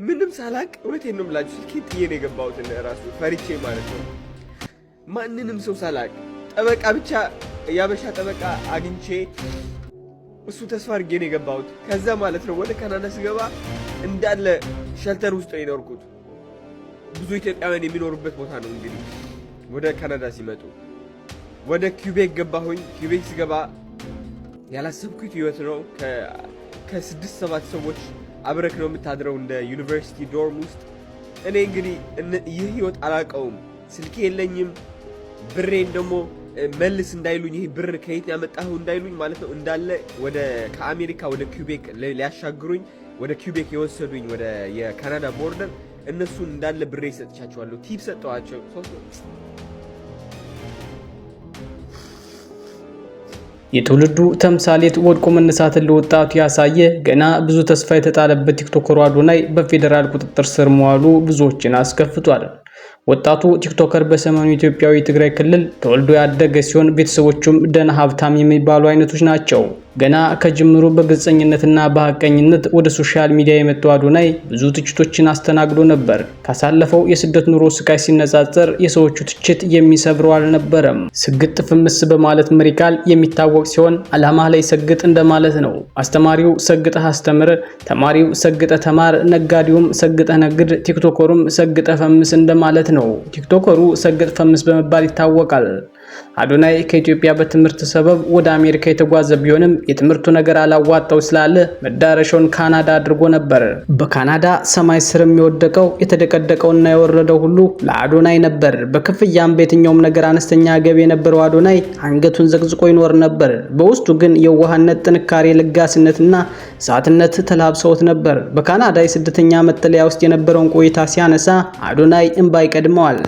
ምንም ሳላቅ፣ እውነቴን ነው የምላችሁ፣ ስልኬን ጥዬ ነው የገባሁት ራሱ ፈሪቼ ማለት ነው። ማንንም ሰው ሳላቅ ጠበቃ ብቻ፣ የአበሻ ጠበቃ አግኝቼ እሱ ተስፋ አድርጌ ነው የገባሁት። ከዛ ማለት ነው ወደ ካናዳ ስገባ እንዳለ shelter ውስጥ ነው የኖርኩት። ብዙ ኢትዮጵያውያን የሚኖሩበት ቦታ ነው። እንግዲህ ወደ ካናዳ ሲመጡ ወደ ኪውቤክ ገባሁኝ። ኪውቤክ ስገባ ያላሰብኩት ህይወት ነው። ከስድስት ሰባት ሰዎች አብረክ ነው የምታድረው እንደ ዩኒቨርሲቲ dorm ውስጥ። እኔ እንግዲህ ይህ ህይወት አላውቀውም። ስልኬ የለኝም። ብሬን ደግሞ መልስ እንዳይሉኝ፣ ይህ ብር ከየት ያመጣኸው እንዳይሉኝ ማለት ነው፣ እንዳለ ወደ ከአሜሪካ ወደ ኪውቤክ ሊያሻግሩኝ ወደ ኪውቤክ የወሰዱኝ ወደ የካናዳ border እነሱን እንዳለ ብሬ ሰጥቻቸዋለሁ። Tip ሰጠዋቸው። የትውልዱ ተምሳሌት፣ ወድቆ መነሳትን ለወጣቱ ያሳየ፣ ገና ብዙ ተስፋ የተጣለበት ቲክቶከሩ አዶናይ በፌዴራል ቁጥጥር ስር መዋሉ ብዙዎችን አስከፍቷል። ወጣቱ ቲክቶከር በሰሜኑ ኢትዮጵያዊ ትግራይ ክልል ተወልዶ ያደገ ሲሆን ቤተሰቦቹም ደህና ሀብታም የሚባሉ አይነቶች ናቸው። ገና ከጅምሩ በግልጸኝነትና በሀቀኝነት ወደ social media የመጣው አዶናይ ብዙ ትችቶችን አስተናግዶ ነበር። ካሳለፈው የስደት ኑሮ ስቃይ ሲነጻጸር የሰዎቹ ትችት የሚሰብረው አልነበረም። ስግጥ ፍምስ በማለት መሪ ቃል የሚታወቅ ሲሆን አላማህ ላይ ሰግጥ እንደማለት ነው። አስተማሪው ሰግጠህ አስተምር፣ ተማሪው ሰግጠህ ተማር፣ ነጋዴውም ሰግጠህ ነግድ፣ ቲክቶከሩም ሰግጠህ ፈምስ እንደማለት ነው። ቲክቶከሩ ሰግጥ ፈምስ በመባል ይታወቃል። አዶናይ ከኢትዮጵያ በትምህርት ሰበብ ወደ አሜሪካ የተጓዘ ቢሆንም የትምህርቱ ነገር አላዋጣው ስላለ መዳረሻውን ካናዳ አድርጎ ነበር። በካናዳ ሰማይ ስር የሚወደቀው፣ የተደቀደቀውና የወረደው ሁሉ ለአዶናይ ነበር። በክፍያም በየትኛውም ነገር አነስተኛ ገቢ የነበረው አዶናይ አንገቱን ዘቅዝቆ ይኖር ነበር። በውስጡ ግን የዋህነት፣ ጥንካሬ፣ ለጋስነትና እሳትነት ተላብሰውት ነበር። በካናዳ የስደተኛ መጠለያ ውስጥ የነበረውን ቆይታ ሲያነሳ አዶናይ እንባ ይቀድመዋል።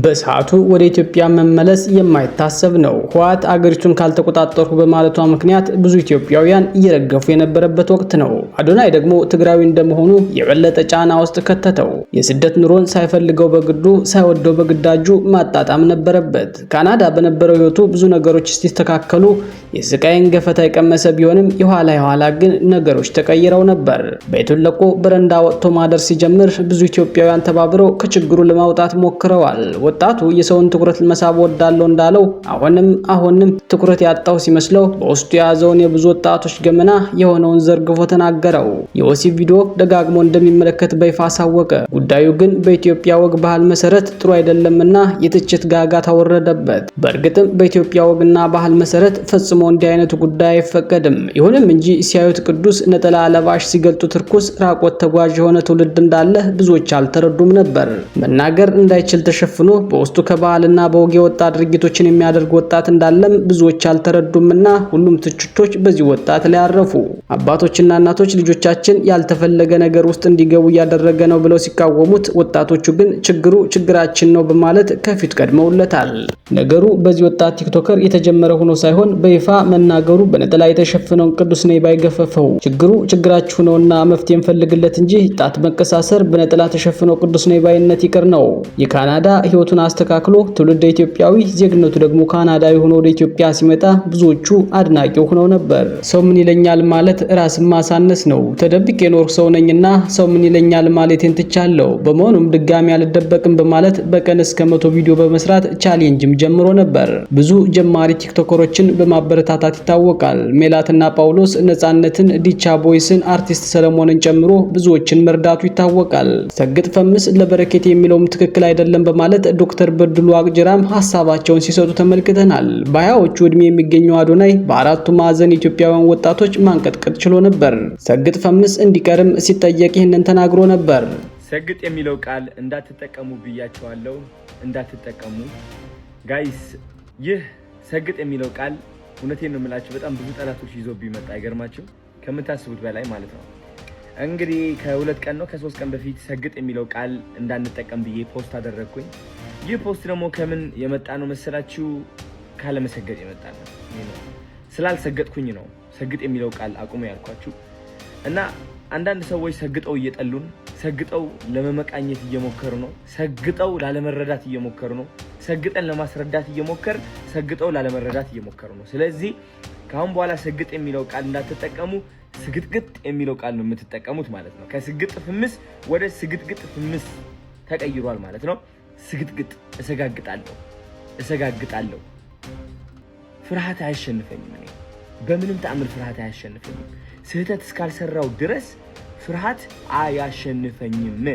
በሰዓቱ ወደ ኢትዮጵያ መመለስ የማይታሰብ ነው። ህወሓት አገሪቱን ካልተቆጣጠርኩ በማለቷ ምክንያት ብዙ ኢትዮጵያውያን እየረገፉ የነበረበት ወቅት ነው። አዶናይ ደግሞ ትግራዊ እንደመሆኑ የበለጠ ጫና ውስጥ ከተተው። የስደት ኑሮን ሳይፈልገው በግዱ፣ ሳይወደው በግዳጁ ማጣጣም ነበረበት። ካናዳ በነበረው ህይወቱ ብዙ ነገሮች ሲስተካከሉ የስቃይን ገፈታ የቀመሰ ቢሆንም የኋላ የኋላ ግን ነገሮች ተቀይረው ነበር። ቤቱን ለቆ በረንዳ ወጥቶ ማደር ሲጀምር ብዙ ኢትዮጵያውያን ተባብረው ከችግሩ ለማውጣት ሞክረዋል። ወጣቱ የሰውን ትኩረት መሳብ ወዳለው እንዳለው አሁንም አሁንም ትኩረት ያጣው ሲመስለው በውስጡ የያዘውን የብዙ ወጣቶች ገመና የሆነውን ዘርግፎ ተናገረው። የወሲብ ቪዲዮ ደጋግሞ እንደሚመለከት በይፋ አሳወቀ። ጉዳዩ ግን በኢትዮጵያ ወግ ባህል መሰረት ጥሩ አይደለምና የትችት ጋጋታ ወረደበት። በእርግጥም በኢትዮጵያ ወግና ባህል መሰረት ፈጽሞ እንዲህ አይነቱ ጉዳይ አይፈቀድም። ይሁንም እንጂ ሲያዩት ቅዱስ፣ ነጠላ ለባሽ፣ ሲገልጡት ርኩስ፣ ራቆት ተጓዥ የሆነ ትውልድ እንዳለ ብዙዎች አልተረዱም ነበር። መናገር እንዳይችል ተሸፍኖ በውስጡ ከባህልና በወግ የወጣ ድርጊቶችን የሚያደርግ ወጣት እንዳለም ብዙዎች አልተረዱምና ሁሉም ትችቶች በዚህ ወጣት ላይ አረፉ። አባቶችና እናቶች ልጆቻችን ያልተፈለገ ነገር ውስጥ እንዲገቡ እያደረገ ነው ብለው ሲቃወሙት፣ ወጣቶቹ ግን ችግሩ ችግራችን ነው በማለት ከፊት ቀድመውለታል። ነገሩ በዚህ ወጣት ቲክቶከር የተጀመረ ሆኖ ሳይሆን በይፋ መናገሩ በነጠላ የተሸፈነውን ቅዱስ ነኝ ባይ ገፈፈው። ችግሩ ችግራችሁ ነውና መፍትሄ እንፈልግለት እንጂ ጣት መቀሳሰር፣ በነጠላ ተሸፍኖ ቅዱስ ነኝ ባይነት ይቅር ነው። የካናዳ ህይወቱን አስተካክሎ ትውልደ ኢትዮጵያዊ፣ ዜግነቱ ደግሞ ካናዳዊ ሆኖ ወደ ኢትዮጵያ ሲመጣ ብዙዎቹ አድናቂው ሆነው ነበር። ሰው ምን ይለኛል ማለት ራስን ማሳነስ ነው። ተደብቄ የኖርኩ ሰው ነኝና ሰው ምን ይለኛል ማለቴን ትቻለሁ። በመሆኑም ድጋሚ አልደበቅም በማለት በቀን እስከ 100 ቪዲዮ በመስራት challenge ም ጀምሮ ነበር። ብዙ ጀማሪ ቲክቶከሮችን በማበረታታት ይታወቃል። ሜላትና ጳውሎስ ነጻነትን፣ ዲቻ ቦይስን፣ አርቲስት ሰለሞንን ጨምሮ ብዙዎችን መርዳቱ ይታወቃል። ሰግጥ ፈምስ ለበረከት የሚለውም ትክክል አይደለም በማለት ዶክተር በድሉ አቅጅራም ሀሳባቸውን ሲሰጡ ተመልክተናል። በ20ዎቹ ዕድሜ የሚገኘው አዶናይ በአራቱ ማዕዘን ኢትዮጵያውያን ወጣቶች ማንቀጥቀጥ ችሎ ነበር። ሰግጥ ፈምስ እንዲቀርም ሲጠየቅ ይህንን ተናግሮ ነበር። ሰግጥ የሚለው ቃል እንዳትጠቀሙ ብያቸዋለሁ። እንዳትጠቀሙ guys። ይህ ሰግጥ የሚለው ቃል እውነቴን ነው የምላችሁ በጣም ብዙ ጠላቶች ይዞ ቢመጣ አይገርማችሁ? ከምታስቡት በላይ ማለት ነው። እንግዲህ ከ2 ቀን ነው ከ3 ቀን በፊት ሰግጥ የሚለው ቃል እንዳንጠቀም ብዬ post አደረግኩኝ። ይህ post ደግሞ ከምን የመጣ ነው መሰላችሁ? ካለመሰገጥ የመጣ ነው። ስላልሰገጥኩኝ ነው ሰግጥ የሚለው ቃል አቁሙ ያልኳችሁ። እና አንዳንድ ሰዎች ሰግጠው እየጠሉን፣ ሰግጠው ለመመቃኘት እየሞከሩ ነው። ሰግጠው ላለመረዳት እየሞከሩ ነው። ሰግጠን ለማስረዳት እየሞከር ሰግጠው ላለመረዳት እየሞከሩ ነው። ስለዚህ ከአሁን በኋላ ሰግጥ የሚለው ቃል እንዳትጠቀሙ፣ ስግጥግጥ የሚለው ቃል ነው የምትጠቀሙት ማለት ነው። ከስግጥ ፍምስ ወደ ስግጥግጥ ፍምስ ተቀይሯል ማለት ነው። ስግጥግጥ፣ እሰጋግጣለሁ፣ እሰጋግጣለሁ። ፍርሃት አያሸንፈኝም። እኔ በምንም ተአምር ፍርሃት አያሸንፈኝም። ስህተት እስካልሰራው ድረስ ፍርሃት አያሸንፈኝም።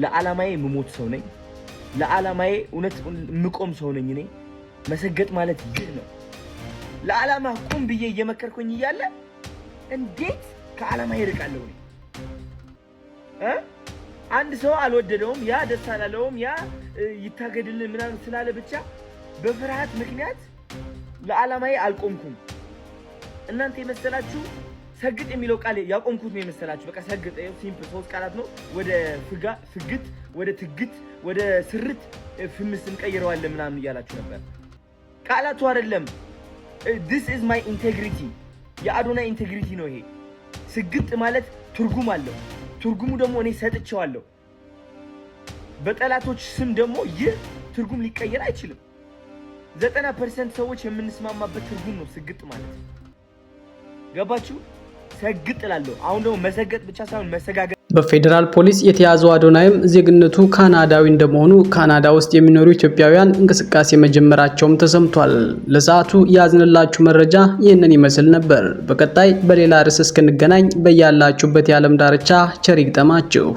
ለዓላማዬ የምሞት ሰው ነኝ። ለዓላማዬ እውነት የምቆም ሰው ነኝ። እኔ መሰገጥ ማለት ይህ ነው። ለዓላማ ቁም ብዬ እየመከርኩኝ እያለ እንዴት ከዓላማ ይርቃለሁ? እኔ አንድ ሰው አልወደደውም፣ ያ ደስ አላለውም፣ ያ ይታገድልን ምናምን ስላለ ብቻ በፍርሃት ምክንያት ለዓላማዬ አልቆምኩም። እናንተ የመሰላችሁ ሰግጥ የሚለው ቃል ያቆምኩት ነው የመሰላችሁ። በቃ ሰግጥ simple ሶስት ቃላት ነው። ወደ ፍጋ ፍግት፣ ወደ ትግት፣ ወደ ስርት ፍምስ እንቀይረዋለን ምናምን እያላችሁ ነበር። ቃላቱ አይደለም። This is my integrity፣ የአዶናይ integrity ነው ይሄ። ስግጥ ማለት ትርጉም አለው። ትርጉሙ ደግሞ እኔ ሰጥቼዋለሁ። በጠላቶች ስም ደግሞ ይህ ትርጉም ሊቀየር አይችልም። 90% ሰዎች የምንስማማበት ትርጉም ነው ስግጥ ማለት። ገባችሁ? ሰግጥ እላለሁ። አሁን ደግሞ መሰገጥ ብቻ ሳይሆን መሰጋገጥ። በፌዴራል ፖሊስ የተያዘው አዶናይም ዜግነቱ ካናዳዊ እንደመሆኑ ካናዳ ውስጥ የሚኖሩ ኢትዮጵያውያን እንቅስቃሴ መጀመራቸውም ተሰምቷል። ለሰዓቱ የያዝንላችሁ መረጃ ይህንን ይመስል ነበር። በቀጣይ በሌላ ርዕስ እስክንገናኝ በያላችሁበት የዓለም ዳርቻ ቸር ይግጠማችሁ።